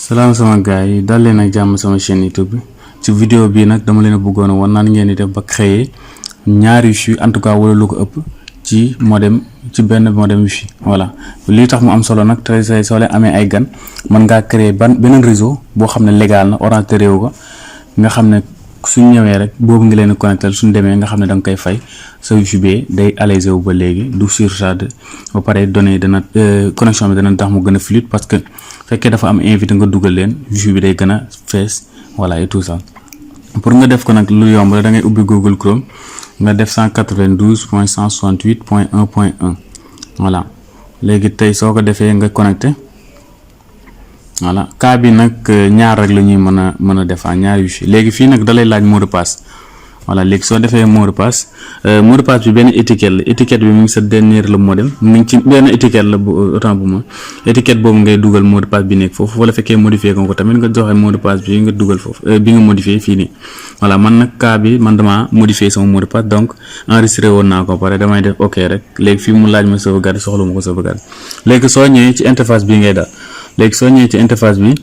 Salam sama gars yi dal leen ak jàmm sama chaîne YouTube bi ci vidéo bi nag dama leen a bëggoon a wan naan ngeen di def ba créer ñaari wifi en tout cas wala lu ko ëpp ci modem ci benn modem wifi voilà li tax mu am solo nag tey say soo leen amee ay gan mën ngaa créer beneen réseau boo xam ne légal na Orange te réew ko nga xam ne suñ ñëwee rek boobu ngi leen a connecté suñ demee nga xam ne da nga koy fay sa wifi bi day allégé wu ba léegi du surcharge ba pare données dana connexion bi dana tax mu gën a fluide parce que fekkee dafa am invité nga dugal leen wifi bi day gën a fees voilà et tout ça pour nga def ko nag lu yomb la da ngay ubbi Google Chrome nga def 192.168.1.1 voilà léegi tey soo ko defee nga connecté voilà cas bi nag ñaar rek la ñuy mën a def ñaar wifi léegi fii nag dalay laaj mot de passe voilà léegi soo defee mot de passe bi benn étiquette bi mu ngi sa dernier le modem mu ngi ci benn étiquette la bu autant bu ma étiquette boobu ngay dugal mot de passe bi nekk foofu wala fekkee modifié ko tamit nga joxe mot de passe bi nga dugal foofu bi nga modifié fii nii voilà man nag cas bi man dama modifié sama mot de passe donc enregistré woon naa ko pare damay def ok rek léegi fii mu laaj ma sauvegarde soxla ma ko sauvegarde léegi soo ñëwee ci interface bi ngay daal léegi soo ñëwee ci interface bi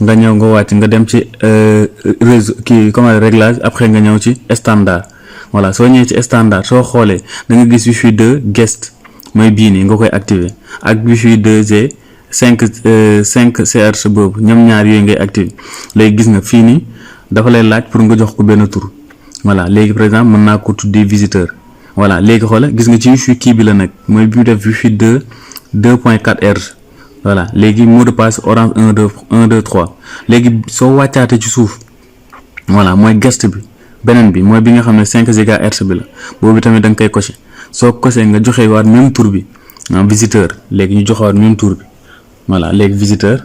nga ñëw nga wàcc nga dem ci réseau kii comment réglage après nga ñëw ci standard voilà soo ñëwee ci standard soo xoolee da nga gis wifi 2 guest mooy bii nii nga koy activer ak wifi 2G 5 CRC boobu ñoom ñaar yooyu ngay activer léegi gis nga fii nii dafa lay laaj pour nga jox ko benn tur voilà léegi par exemple mën naa ko tuddee visiteur voilà léegi xoola gis nga ci wifi kii bi la nag mooy bi mu def wifi 2.4R voilà léegi mot de passe orange 123 léegi soo wàccaatee ci suuf voilà mooy guest bi beneen bi mooy bi nga xam ne 5 GHz bi la boobu tamit da nga koy coché soo coché nga joxe waat même tour bi visiteur léegi ñu joxewaat même tour bi voilà léegi visiteur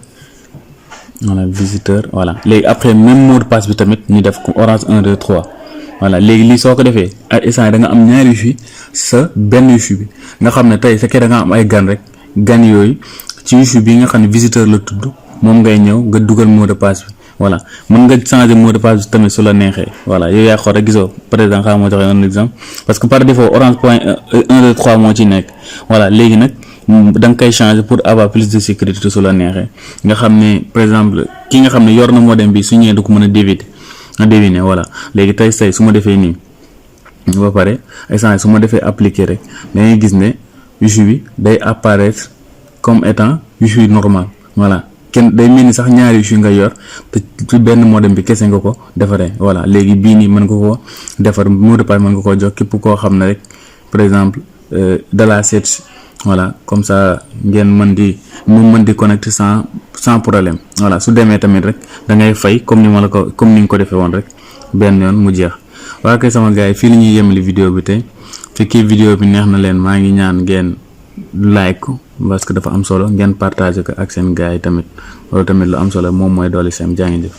voilà léegi après même mot de passe bi tamit ñu def ko orange 123 voilà léegi lii soo ko defee ay instant da nga am ñaari wifi sa benn wifi bi nga xam ne tey fekkee da nga am ay gan rek gan yooyu ci wifi bi nga xam ne visiteur la tudd moom ngay ñëw nga dugal mot de passe bi voilà mën nga changer mot de passe bi tamit su la neexee voilà yow yaa xool rek gisoo par exemple xam moo joxe un exemple parce que par défaut orange point 123 moo ci nekk voilà léegi nag da nga koy changer pour avoir plus de sécurité su la neexee nga xam ne par exemple ki nga xam ne yor na modem bi su ñëwee du ko mën a deviner voilà léegi tey su ma defee nii ba pare instant su ma defee appliquer rek da ngay gis ne wifi bi day apparaître comme étant wifi normal voilà kenn day mel ni sax ñaari wifi nga yor te ci benn modem bi kese nga ko defaree voilà léegi bii nii mën nga ko defar mot de passe mën nga ko jox képp koo xam ne rek par exemple de la set voilà comme ça ngeen mën di connecter sans problème voilà su demee tamit rek da ngay fay comme ni nga ko defee woon rek benn yoon mu jeex waa kay sama gars yi fii la ñuy yemali vidéo bi tey fekkee vidéo bi neex na leen maa ngi ñaan ngeen like ko parce que dafa am solo ngeen partager ko ak seen gars yi tamit loolu tamit lu am solo moom mooy doole seen jaa ngi jëf